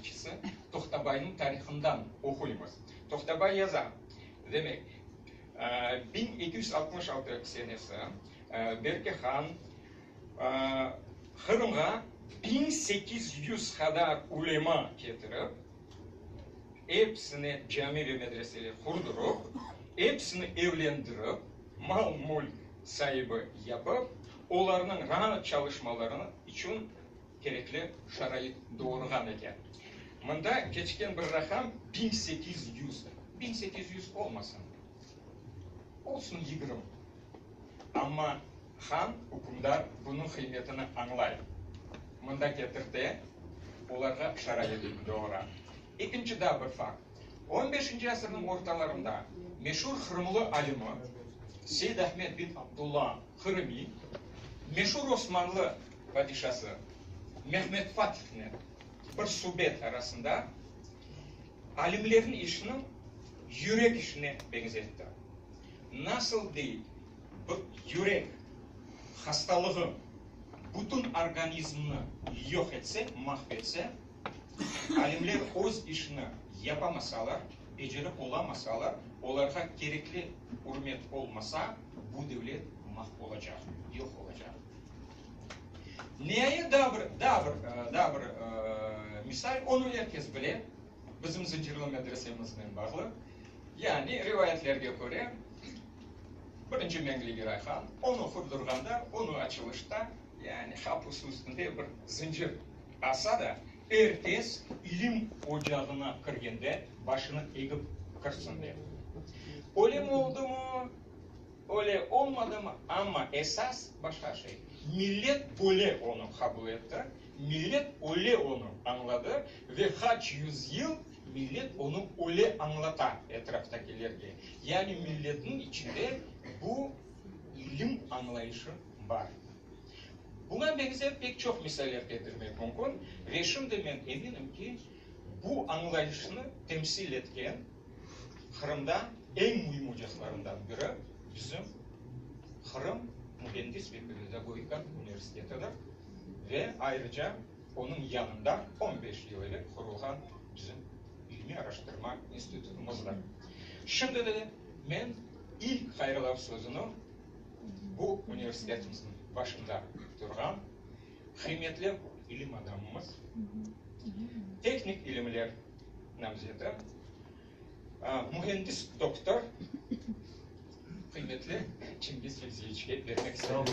tarihçısı Toqtabaynıñ tarihından oquymız. Toqtabay yaza, demek, 1266 senesi Berke han Qırımğa 1800 qadar ulema ketirip, episine cami ve medreseler qurdurıp, episini evlendirip, mal-mülk saibi yapıp, olarnıñ raat çalışmaları içün kerekli şarait doğurğan eken. Mında keçken bir raqam 1800. 1800 olmasın, olsun yigirmi. Amma han, ükümdar bunıñ qıymetini añlay. Mında ketirte, olarğa şarait doğura. Ekinci daa bir fakt. On beşinci asırnıñ ortalarında meşur qırımlı alimi Seyd Ahmed bin Abdulla Qırımiy meşur osmanlı padişası Mehmed Fatihnen bir subet arasında alimlerniñ işini yürek işine beñzetti. Nasıl dey, bir yürek hastalığı bütün organizmni yoq etse, mahv etse, alimler öz işini yapamasalar, becerip olamasalar, olarğa kerekli ürmet olmasa, bu devlet mahv olacaq, yoq olacaq. Niayet, daa bir, daa bir, daa bir misal, onı er kes bile, bizim Zıncırlı medresemiznen bağlı. Yani, rivayetlerge köre, birinci Meñli Giray han onı qurdurğanda, onı açılışta, yani qapusı üstünde bir zıncır asa da, er kes ilim ocağına kirgende başını egip kirsin dep. Öylemi oldumı, öyle olmadımı, amma esas başqa şey, millet böyle onı qabul etti, millet öyle onı añladı ve qaç yüzyıl Millet onı öyle añlata etraftakilerge. Yani milletniñ içinde bu ilim añlayışı bar. Buña beñzer pek çoq misaller ketirmek mümkün ve şimdi men eminim ki, bu añlayışnı temsil etken Qırımda eñ müim ocaqlarından biri bizim Qırım mühendis ve pedagogika universitetidir ve ayrıca Onıñ yanında on beş yıl evel qurulğan bizim ilmiy-araştırma institutımızdır. Şimdi de men ilk hayırlav sözüni bu universitetimizniñ başında turğan qıymetli ilim adamımız, tehnik ilimler namzeti, mühendis doktor, qıymetli Çingiz Fevziyeviçke bermek isterim.